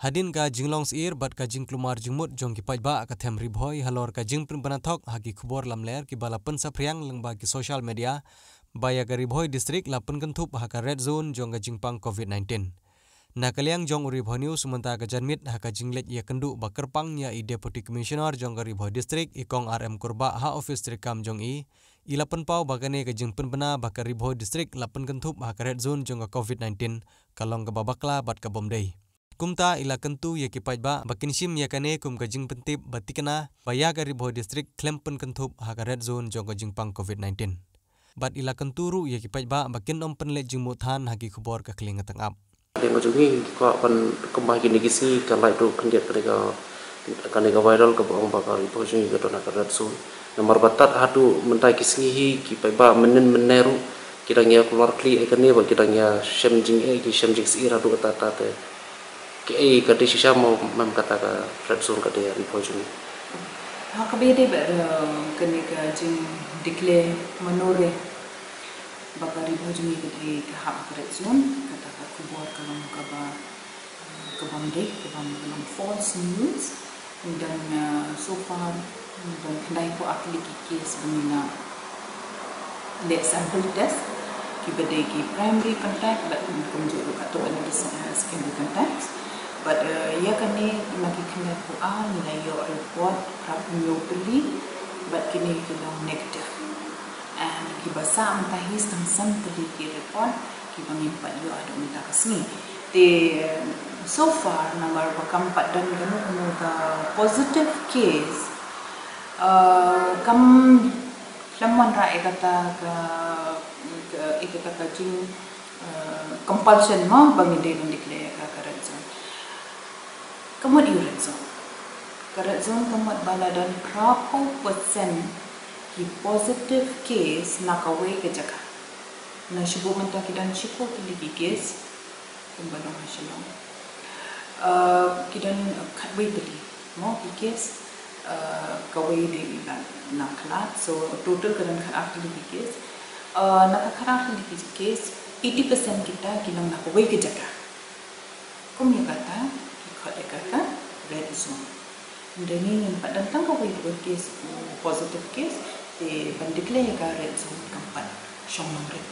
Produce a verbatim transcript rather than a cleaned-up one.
Hadien ka jinglong syier bad ka jingkulmar jingmut jong ki paidbah ka them Ri Bhoi halor ka jingpynbna thok ha ki khubor lamler kiba la pynsaphriang lyngba ki social media ba ïa ka Ri Bhoi District la pynkynthup ha ka red zone jong ka jingpang covid nineteen. Na ka liang jong u Ri Bhoi News mynta ka janmiet ha ka jingleit ïakynduh ba kyrpang ïa i Deputy Commissioner jong ka Ri Bhoi District i Kong R M Kurbah ha office treikam jong i, i la pynpaw ba kane ka jingpynbna ba ka Ri Bhoi District la pynkynthup ha ka red zone jong ka covid nineteen ka long kaba bakla bad ka bym dei. Kumta i la kyntu ïa ki paidbah ba kin shim ïa kane kum ka jingpyntip ba thikna ba ïa ka Ri Bhoi District khlem pynkynthup ha ka red zone jong ka jingpang covid nineteen. Bad i la kyntu ruh ïa ki paidbah ba kin ym pynleit jingmut than ha ki khubor ka khlieng ka tnga. Dei ma jong ngi ki kwah ban kumba kine ki sngi ka lait ruh khyndiat kane ka, kane ka viral kaba ong ba ka Ri Bhoi jong ngi ka don ha ka red zone. Namar ba tad haduh mynta ki sngi hi ki paidbah mynnin mynne ruh ki dang ïa kular khlieh ïa kane bad ki dang ïa shem jingeh, ki shem jingsyier haduh katta katta te. Kaei ka dei shisha mo, mem kata ka red zone ka dei Ri Bhoi jong ngi? Ha, kaba ïadei bad, eh, kane ka jingdeclare mano re ba ka Ri Bhoi jong ngi ka dei ka hap ka red zone, kata ka khubor ka long kaba, eh, ka bym dei, ka bym, ka long false news. Don, eh, so far don khyndai phew ar tylli ki case ba ngi la leh sample test, kiba dei ki primary contact bad kumjuh ruh katto katne ki se-, eh, secondary contact. Bad, eh, ïa kane na ki khyndai phew ar ngi la ïoh report arphew hynñiew tylli bad kine ki long negative. And kiba sah mynta hi tang san tylli ki report kiba ngim pat ïoh haduh mynta ka sngi. Te, so far namar ba kam pat don kano kano ka positive case, uh, kam khlem wanrah ïa kata ka, ka, ïa kata ka jing, uh, compulsion mo ba ngin dei ban declare ïa ka, ka red zone. Ka mut ïa u red zone. Ka red zone ka mut ba la don phra phew percent ki positive case na kawei ka jaka. Na shibun mynta ki don shiphew tylli ki case kumba long ha Shillong. Uh, ki don khatwei tylli mo ki case, uh, kawei dei na, na Khlad, so total ka don khatar tylli ki case. Uh, na ka khatar tylli ki case, eighty percent kita ki long na kawei ka jaka. Kum ïa kata ki khot ïa ka ka red zone. Hynrei ngi ngim pat don tang kawei ruh ka case, u positive case, te ban declare ïa ka red zone kam pat shong nongrim.